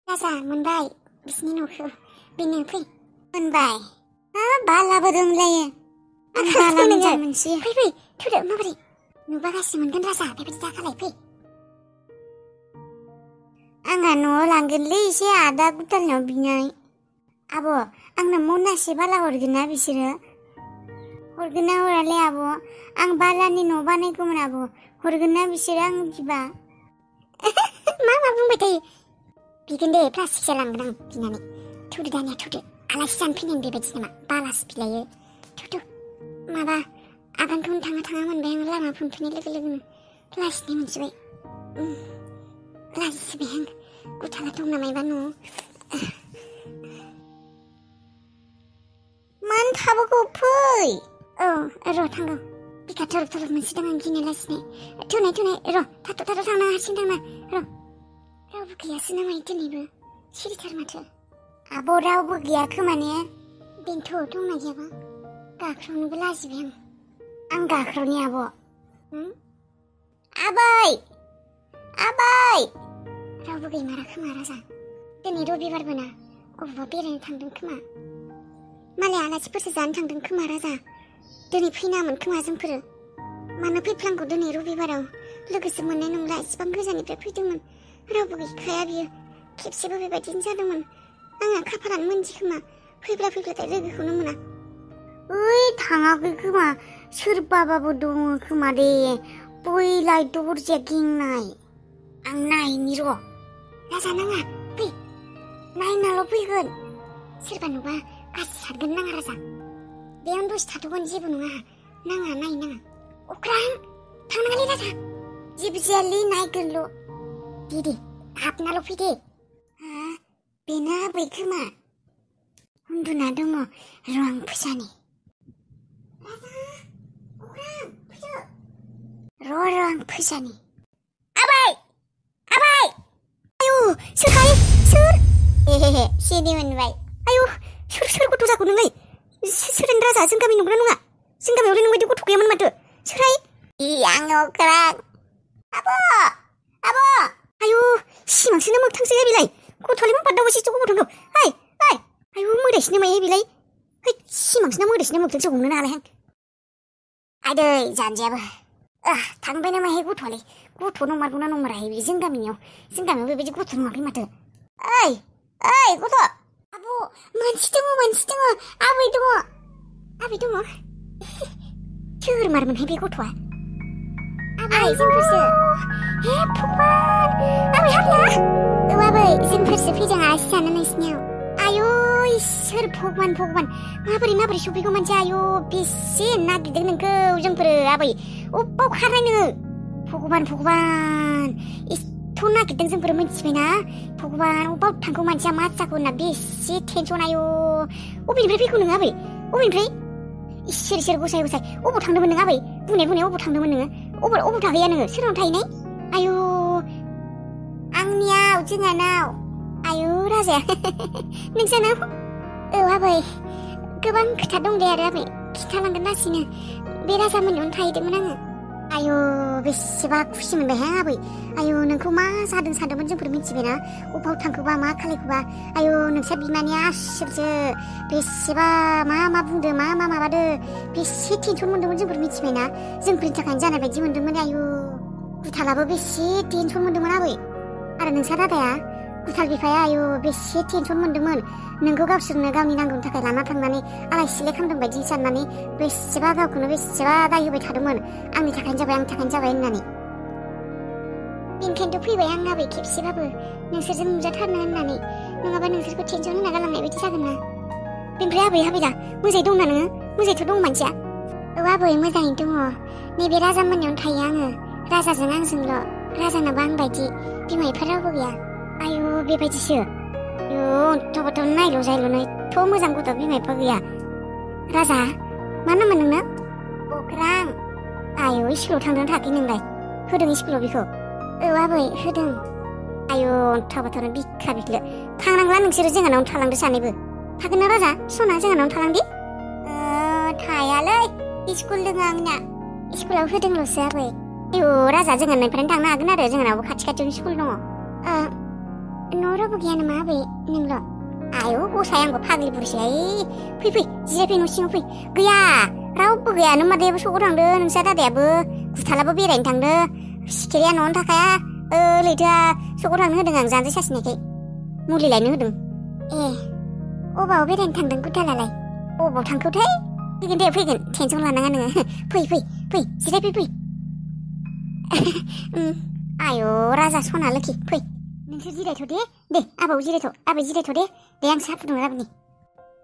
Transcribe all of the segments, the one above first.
राजा मोनबाय बिसिनि न'खौ बेनो फै मोनबाय बालाबो दंलायो आं बाला मोनसे फै फै थुदो माबोरै नुबा गासिबो मोनगोन राजा बेबायदि दाखालाय फै आंहा न'आव लांगोनलै एसे आदा गुटालनाव बिनाय आब' आंनो मनासे बाला हरगोन ना बिसोरो हरगोन ना हरालै आब' आं बालानि न' बानायगौमोन आब' हरगोन ना बिसोरो आं बिबा मा बुंबाय थायो बिगोन दे प्लास्टिकसो लांगोन आं बिनानै थुदो दानिया थुदो आलासि जानो फैनाय बेबायदि नामा बालासो बिलायो थुदो माबा आगानखौनो थाङा मोनबाय आं लामा फुनफिननाय लोगो लोगोनो लाजिनाय मोनसिबाय लाजिबाय आं गुथाला दं नामायबा न'आव मानो थाबोगौ फै र' थांगौ बिखा थरब मोनसिदों आं गिनो लाजिनाय थुनाय र' थाथ' थांना हारसिं थांना र' रावबो गैयासो नामाय दिनैबो सिरिथार माथो आब' रावबो गैया खोमा ने बेनोथ' दंना गैयाबा गाख्रावनोबो लाजिबाय आं गाख्रावनि आब' आबै रावबो गैमारा खोमा राजा दिनै रबिबारबो ना अबावबा बेरायनो थांदों खोमा मालाय आलासिफोरसो जानो थांदों खोमा राजा दिनै फैनामोन खोमा जोंफोरो मानो फैफ्लांगौ दिनै रबिबाराव लोगोसे मोननाय नंला इसिबां गोजाननिफ्राय फैदोंमोन रावबो गैखाया बियो खेबसेबो बेबायदिनो जादोंमोन आंहा खाफालानो मोनदि खोमा फैब्लाथाय लोगोखौनो मोना थाङाखै खोमा सोरबाबाबो दङ खोमा दे बैलाय दरजाया गेंनाय आं नायनि र' राजा नाङा फै नायनाल' फैगोन सोरबा नुबा गासि सारगोन नाङा राजा बेयावनो दसे थाथ'गोन जेबो नङा नाङा नायनाङा अख्रां थांनाङालै राजा जेबो जायालै नायगोनल' दे हाबनाल' फै दे बेनो आबै खोमा उन्दुना दङ र' आं फैसानि र' आं फैसानि आबै आयु सोर सिरि मोनबाय आयु सोर गथ' जाखो नोंलाय सोरनि राजा जों गामि नंगौना नङा जों गामियावलाय नोंबायदि गथ' गैयामोन माथो सोरहाय आं अख्रां आब' आयु सिमांसोना मोगथांसो बिलाय गथ'आलाय मा बादाव एसे गथ' दं आयु मोदायसोना मायो बिलाय सिमांसोना मोदायसोना मोगथांसो हमनो नालाय आं आदै जानजियाबो थांबाय नामाहाय गथ'आलाय गथ' नंमारगौना नंमाराहाय बे जों गामियाव बेबायदि गथ' नङाखै माथो ओइ गथ' आब' मानसि दङ आबै दङ सोर मारमोनहाय बे गथ'आ आबै जोंफोरसो हे भगवान आबै हाबला आबै जोंफोरसो फैदों आलासि जानो नोंसिनियाव आयु इसोर भगवान माबोरै सफैगौ मानसि आयु बेसे नागिरदों नोंखौ जोंफोरो आबै अबाव खारनाय नोङो भगवान एथ' नागिरदों जोंफोर मिथिबायना भगवान अबाव थांगौ मानसिया मा जागौ होनना बेसे टेनसन आयु अबेनिफ्राय फैगौ नोङो आबै अबेनिफ्राय इसोर गसाय अबाव थांदोंमोन नों आबै बुंनाय अबाव थांदोंमोन नोङो अबाव थाहैया नोङो सोरनाव थाहैनाय आयु आंनियाव जोंहानाव आयु राजाया नोंसानाव आबै गोबां खोथा दं दे आरो आबै खिथालांगोन लासैनो बे राजामोननियावनो थाहैदोंमोन आङो आयु बेसेबा खुसि मोनबायहाय आबै आयु नोंखौ मा जादों सानदोंमोन जोंफोर मिथिबायना अबाव थांखोबा मा खालायखोबा आयु नोंसा बिमानिया आसोरसो बेसेबा मा बुंदो मा माबादो बेसे टेनसन मोनदोंमोन जोंफोर मिथिबायना जोंफोरनि थाखायनो जानाय बायदि मोनदोंमोन आयु गुथालाबो बेसे टेनसन मोनदोंमोन आबै आरो नोंसा दादाया गुथाल बिफाया आयु बेसे टेनसन मोनदोंमोन नोंखौ गावसोरनो गावनि नांगौनि थाखाय लाना थांनानै आलाय सिलाय खालामदों बायदि साननानै बेसेबा गावखौनो बेसेबा दाय होबाय थादोंमोन आंनि थाखायनो जाबाय होननानै बेनिखायनोथ' फैबाय आं आबै खेबसेबाबो नोंसोरजों नुजाथारनो होननानै नङाबा नोंसोरखौ टेनसन होना गालांनाय बायदि जागोन ना बेनिफ्राय आबै दा मोजाङै दंना नोङो मोजाङैथ' दं मानसिया आबै मोजाङैनो दङ नैबे राजामोननियावनो थायो आङो राजाजों आंजोंल' राजानाबो आं बायदि बिमा बिफा रावबो गैया आयु बेबायदिसो आयु अन्थ'बाथ' नायल' जायल'नो एथ' मोजां गथ' बिमा बिफा गैया राजा मा नाममोन नोंना अख्रां आयु स्कुलाव थांदों थाखै नोंलाय होदों स्कुलाव बेखौ आबै होदों आयु अन्थ'बाथ'नो बिखा बिख्लो थांनांला नोंसोरो जोंहानावनो थालांदो सानैबो थागोन ना राजा सना जोंहानावनो थालांदि थायालै स्कुल दङ आंना स्कुलाव होदोंल'सो आबै आयु राजा जोंहानिफ्रायनो थांनो हागोन आरो जोंहानावबो खाथियावनो स्कुल दङ न'आव रावबो गैया नामा आबै नोंल' आयौ गसाय आंबो फाग्लि बुरिसै फै फै जिरायफै न' सिङाव फै गैया रावबो गैया नों मादैयाबो सखआव थांदो नोंसा दादायाबो गुथालाबो बेरायनो थांदो सिखिरिया न'आवनो थाखाया लैथोआ सखआव थांनो होदों आं जानजाय सासिनायखाय मुलि लायनो होदों ए अबाव बेरायनो थांदों गुथालालाय अबाव थांखोथाय फैगोन दे फैगोन टेनसन लानाङा नोङो फै फै फै जिरायफै फै आयौ राजा सना लोखि फै नोंसोर जिरायथ' दे आबौ जिरायथ' आबै जिरायथ' दे आं साहा फुदुंना लाबोनि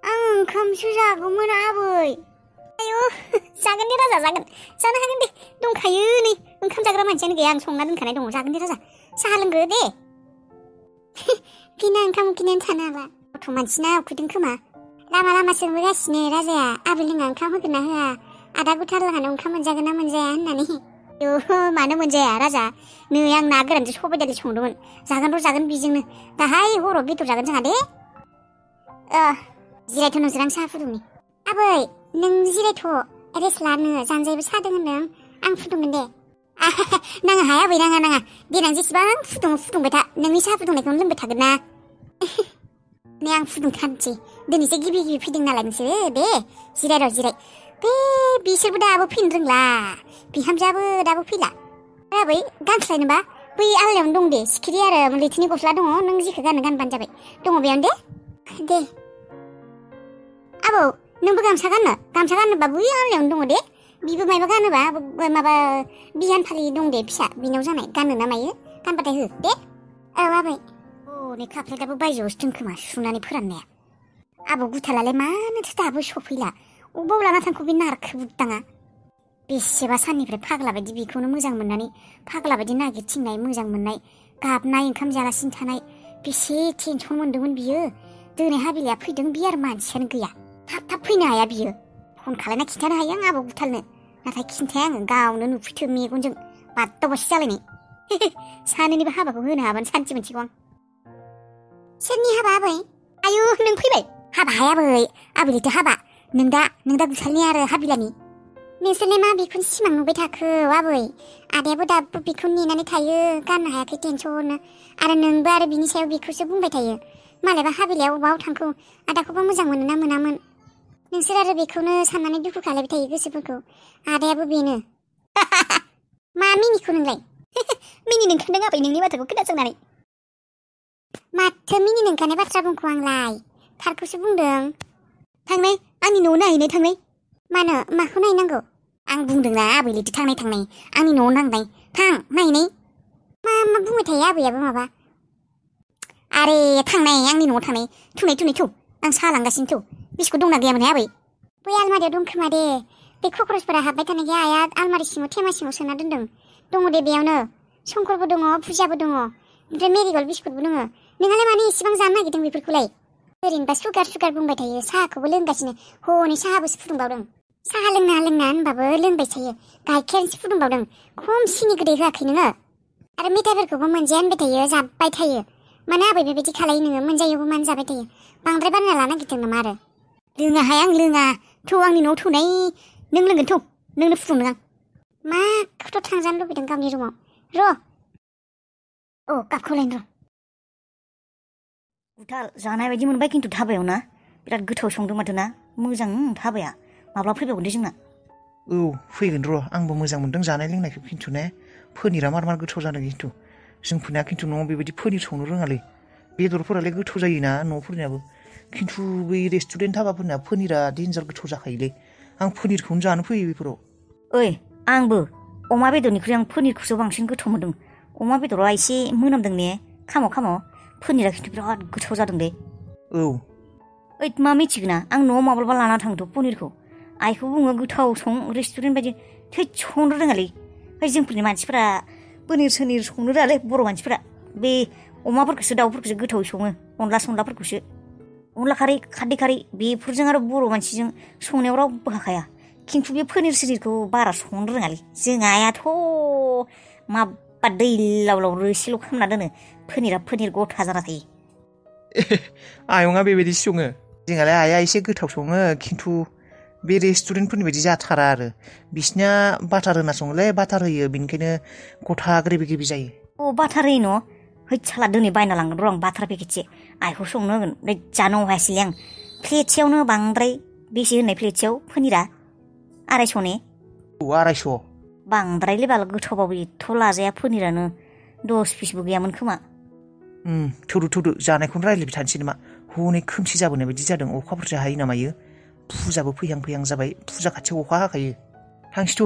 आं ओंखामसो जागौमोन आबै आयौ जागोन दे राजा जागोन जानो हागोन दे दंखायो नै ओंखाम जाग्रा मानसियानो गैया आं संना दोनखानाय दङ जागोन दे राजा साहा लोंगो दे बिना ओंखाम उखैनानै थानो हाला गथ' मानसिना उखैदों खोमा लामा लामा सोंबोगासिनो राजाया आबै लोङा ओंखाम होगोन ना होआ आदा गुथार लाहानाव ओंखाम मोनजागोन ना मोनजाया होननानै मानो मोनजाया राजा नै आं ना गोरानजों सबाय दालि संदोंमोन जागोन बेजोंनो दाहाय हराव बेदर जागोन जोंहा दे जिरायथ' नोंसोर आं साहा फुदुंनि आबै नों जिरायथ' रेस्ट लानो जानजायबो सादों होनदों आं फुदुंगोन दे नाङा हाया आबै नाङा देनां जेसेबां फुदुंबाय था नोंनि साहा फुदुंनायखौनो लोंबाय थागोन ना नै आं फुदुंखानोसै दिनैसो गिबि फैदों नालाय नोंसोरो दे जिराय बे बिसोरबो दाबो फैनो रोंला बिहामजोआबो दाबो फैला आबै गानस्लायनोबा बै आलनायावनो दं दे सिखिरि आरो लैथोनि गस्ला दङ नों जेखौ गानबानो जाबाय दङ बेयावनो दे आबौ नोंबो गामसा गाननोबा बै आलनायावनो दङ दे बिबो मायबा गानोबा माबा बियान फालि दं दे फिसा बिनाव जानाय गाननो ना मायो गानबाथाय हो दे औ आबै नै खाफ्रादाबो बायजोआवसो दं खोमा सुनानै फोराननाया आबौ गुथालालाय मानोथो दाबो सफैला अबाव लाना थांखो बे नारखो बुदाङा बेसेबा साननिफ्राय फाग्ला बायदि बेखौनो मोजां मोननानै फाग्ला बायदि नागिरथिंनाय मोजां मोननाय गाबनाय ओंखाम जागासिनो थानाय बेसे टेनसन मोन्दोंमोन बियो दिनै हाबिलाया फैदों बे आरो मानसियानो गैया थाब फैनो हाया बियो फन खालायना खिन्थानो हायो आं आबौ गुथालनो नाथाय खिन्थाया आङो गावनो नुफैथो मेगनजों बाददावबासो जालायनाय सानैनिबो हाबाखौ होनो हाबानो सान्थि मोनसिगौ आं सोरनि हाबा आबै आयु नों फैबाय हाबा आबै लैथो हाबा नों दा गुथालनि आरो हाबिलानि नोंसोरलाय मा बेखौनो सिमां नुबाय थाखो आबै आदायाबो दाबो बेखौनो नेनानै थायो गाननो हायाखै टेनसननो आरो नोंबो आरो बिनि सायाव बेखौसो बुंबाय थायो मालायबा हाबिलाया अबाव थांखो आदाखौबो मोजां मोनो ना मोनामोन नोंसोर आरो बेखौनो साननानै दुखु खालायबाय थायो गोसोफोरखौ आदायाबो बेनो मा मिनिखौ नोंलाय मिनिनो ओंखारदों आबै नोंनि बाथ्राखौ खोनासंनानै माथो मिनिनो ओंखारनाय बाथ्रा बुंखो आंलाय थारखौसो बुंदों थांनाय आंनि न'आव नायहैनाय थांनाय मानो माखौ नायनांगौ आं बुंदोंना आबै लैथो थांनाय आंनि न'आव नांनाय थां नायनाय मा बुंबाय थायो आबैयाबो माबा आरे थांनाय आंनि न'आव थांनाय थुनाय थौ आं साहा लांगासिनो थौ बिस्कुट दंना गैयामोनहाय आबै बै आलमारियाव दं खोमा दे बे कक्रसफोरा हाबबाय थानाय आइया आलमारि सिङाव थेमा सिङाव सोना दोनदों दङ दे बेयावनो शंकरबो दङ फुजाबो दङ ओमफ्राय मेरिगल्ड बिस्कुटबो दङ नोंहालाय मानो इसेबां जानो नागिरदों बेफोरखौलाय ओरैनोबा सुगार बुंबाय थायो साहाखौबो लोंगासिनो हनै साहाबोसो फुदुंबावदों साहा लोंना होनबाबो लोंबाय थायो गाइखेरसो फुदुंबावदों खम सिनि गोदै होआखै नोङो आरो मेथाइफोरखौबो मोनजाया होनबाय थायो जाब्बाय थायो मानो आबै बेबायदि खालायो नोङो मोनजायोबो मानो जाबाय थायो बांद्राय बानायना लानो नागिरदों नामा आरो लोङाहाय आं लोङा थौ आंनि न'आव थौनाय नों लोंगोन थौ नोंनो फुदुंदों आं माखौथ' थांजानो लुबैदों गावनि रुमाव कापखौलायनो गुथाल जानाय बायदि मोनबाय खिन्थु धाबायाव ना बिराद गोथाव संदों माथो ना मोजां धाबाया माब्ला फैबावगोन दे जोंना औ फैगोन र' आंबो मोजां मोनदों जानाय लोंनायखौ खिन्थु ने पनिरा मार गोथाव जादों खिन्थु जोंफोरनिया खिन्थु न'आव बेबायदि पनिर संनो रोङालै बेदरफोरालाय गोथाव जायोना न'फोरनियाबो खिन्थु बै रेस्टुरेन्ट धाबाफोरनिया पनिरा डेन्जार गोथाव जाखायोलै आं पनिरखौनो जानो फैयो बेफोराव ओइ आंबो अमा बेदरनिख्रुइ आं पनिरखौसो बांसिन गोथाव मोनदों अमा बेदरा एसे मोनामदों ने खाम' पनिरा खिन्थु बिराद गोथाव जादों दे औ ओइ मा मिथिगोना आं न'आव माब्लाबा लाना थांथ' पनिरखौ आइखौ बुङो गोथाव सं रेस्टुरेन्ट बायदि थै संनो रोङालै ओमफ्राय जोंफोरनि मानसिफोरा पनिर सनिर संनो रोङालै बर' मानसिफोरा बे अमाफोरखौसो दाउफोरखौसो गोथावै सङो अनलाफोरखौसो अनला खारै खारदै खारै बेफोरजों आरो बर' मानसिजों संनायाव रावबो हाखाया खिन्थु बे पनिर सनिरखौ बारा संनो रोङालै जों आइयाथ' माबा दै लाव रोसिल' खालामना दोनो पनिर गथा जाना थायो आयंआ बेबायदि सङो जोंहालाय आइया एसे गोथाव सङो खिन्थु बे रेस्टुरेन्टफोरनि बायदि जाथारा आरो बिसिना बाटार होना सङोलै बाटार होयो बेनिखायनो गथा ग्रेबि जायो बाटार होयो न' है साला दिनै बायना लांगोन र' आं बाथ्रा पेकेटसे आइखौ संनो होगोन ओमफ्राय जानो हायासैलै आं प्लेटसेयावनो बांद्राय बेसे होननाय प्लेटसेयाव पनिरा 250 ने औ 250 बांद्रायलै बाल गोथावबाबो एथ' लाजाया पनिरानो 10 पिसबो गैयामोन खोमा थौदो जानायखौनो रायज्लायबाय थानोसै नामा हनै खोमसि जाबोनाय बायदि जादों अखाफोरसो हायो नामायो फुजाबो फैहां जाबाय फुजा खाथियाव अखा हाखायो थांसैथ'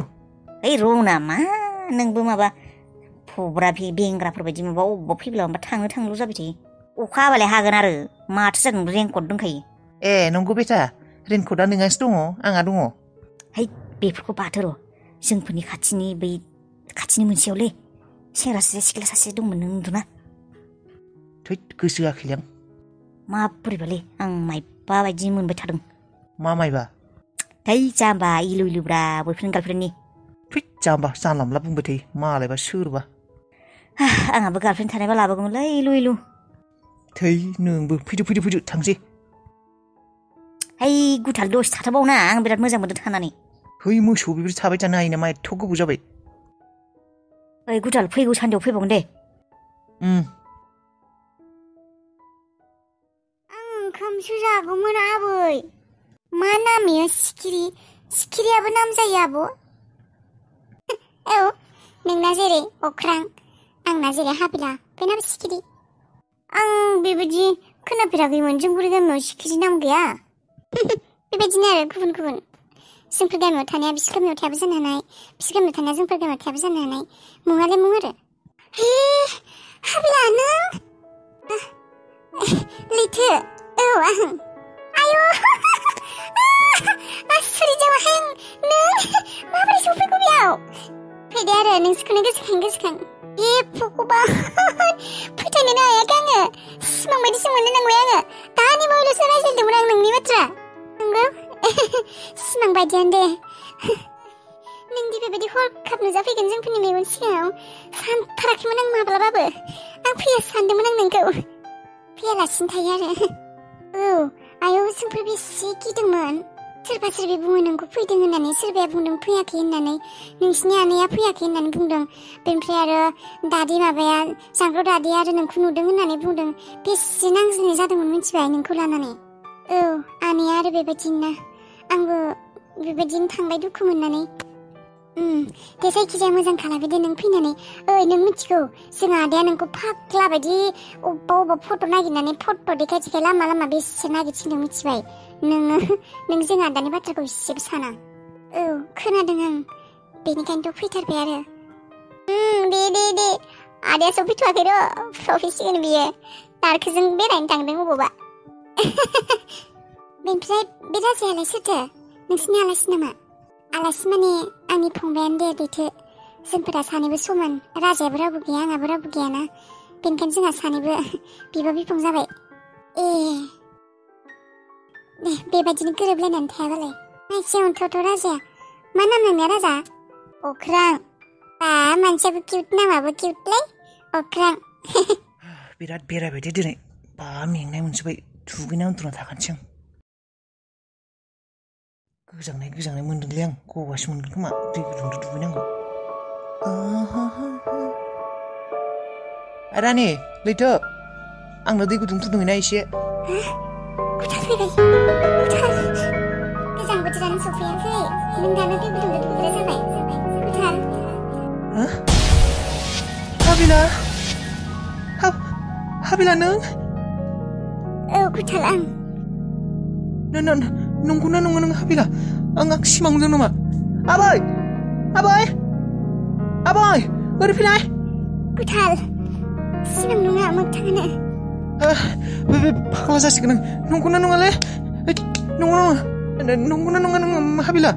ओइ रौना मा नोंबो माबा फब्रा बेंग्राफोर बायदि माबा अबेबा फैब्ला माबा थांनो जाबाय थायो अखा हाबालाय हागोन आरो माथो जादों रेनकट दंखायो ए नंगौ बेटा रेनकटआ नोंहासो दङ आंहा दङ है बेफोरखौ बाथो र' जोंफोरनि खाथिनि मोनसेयावलै सेंग्रा सासे सिख्ला सासे दंमोन नों नुदोंना थै गोसो होआखैलै आं माबोरैबालै आं माइबा बायदि मोनबाय थादों मा माइबा है जाम्बा इलुब्रा बयफ्रेन्ड गार्लफ्रेन्डनि थै जाम्बा जानला मोनला बुंबाय थायो मालायबा सोरबा आंहाबो गार्लफ्रेन्ड थानायबा लाबोगौमोनलै इलु थै नोंबो फैदो थांसै है गुथाल दसे थाथाबावना आं बिराद मोजां मोनदों थानानै है मोसौ बेबायदि थाबाय थानो हायो नामा एथ' गोबाव जाबाय ओइ गुथाल फैगौ सानदेआव फैबावगोन दे ओंखामसो जागौमोन आबै मा नाम इयो सिखिरियाबो नाम जायो आब' औ नोंना जेरै अख्रां आंना जेरै हाबिला बेनाबो सिखिरि आं बेबायदि खोनाफेराखैमोन जोंफोर गामियाव सिखिरि नाम गैया बेबायदिनो आरो गुबुन जोंफोर गामियाव थानाया बिसोर गामियाव थायाबो जानो हानाय बिसोर गामियाव थानाया जोंफोर गामियाव थायाबो जानो हानाय मुङालाय मुं आरो हे हाबिला नों लैथो औ आं आयौ आसुरित जाबाय नों माबोरै सफैखो बेयाव फैदो आरो नोंसोरखौनो गोसोखां हे भगबान फोथायनोनो हायाखै आङो सिमां बायदिसो मोननो नांबाय आङो दानि बावैल'सो रायज्लायदोंमोन आं नोंनि बाथ्रा नंगौ सिमां बायदियानो दे नोंदि बेबायदि हरखाब नुजाफैगोन जोंफोरनि मेगन सिगाङाव सानथाराखैमोन आं माब्लाबाबो आं फैया सानदोंमोन आं नोंखौ फैयालासिनो थायो आरो औ आयौ जोंफोर बेसे गिदोंमोन सोरबा सोरबि बुङो नोंखौ फैदों होननानै सोरबाया बुंदों फैयाखै होननानै नोंसिनि आनैया फैयाखै होननानै बुंदों बेनिफ्राय आरो जांग्राव दादिया आरो नोंखौ नुदों होननानै बुंदों बेसे नांज्लायनाय जादोंमोन मिथिबाय नोंखौ लानानै औ आनैया आरो बेबायदिनो आंबो बेबायदिनो थांबाय दुखु मोननानै दे जायखिजाया मोजां खालामदो नों फैनानै ओइ नों मिथिगौ जोंहा आदाया नोंखौ फाग्ला बायदि अबेबा फट' नागिरनानै फट' देखाय लामा बेसे नागिरथिंदों मिथिबाय नों जों आदानि बाथ्राखौ एसेबो साना औ खोनादों आं बेनिखायनोथ' फैथारबाय आरो दे आदाया सफैथ'वाखै र' सफैसिगोन बियो दारखोजों बेरायनो थांदों अबावबा बेनिफ्राय बे राजायालाय सोरथो नोंसिनि आलासि नामा आलासि माने आंनि फंबायानो दे लैथो जोंफोरा सानैबो समान राजायाबो रावबो गैया आंहाबो रावबो गैयाना बेनिखायनो जोंहा सानैबो बिब' बिफं जाबाय ए दे बेबायदिनो गोरोबलायनानै थायाबालाय नायसै अन्थावथ' राजाया मा नाम नोंनिया राजा अख्रां बा मानसियाबो किउट नामाबो किउटलै अख्रां बिराद बेरायबाय दे दिनै बा मेंनाय मोनजोब्बाय दुगैना उन्दुना थाखानोसै आं गोजांनाय मोनदोंलै आं गगासो मोनगोन खोमा दै गुदुंजों दुगैनांगौ रानि लैथो आंनो दै गुदुं फुदुङैना एसे गुथाल फैबाय गुथाल गोजां बोथोरानो सफैयाखै नों दानो दै गुदुंजों दुगैग्रा जाबाय गुथाल हाबिला नों औ गुथाल आं नंगौना नङा नों हाबिला आं सिमां नुदों नामा आबै ओरै फैलाय गुथाल सिमां नङा मोगथाङानो फाग्ला जासिगोन आं नंगौना नङालै नंगौना नङा हाबिला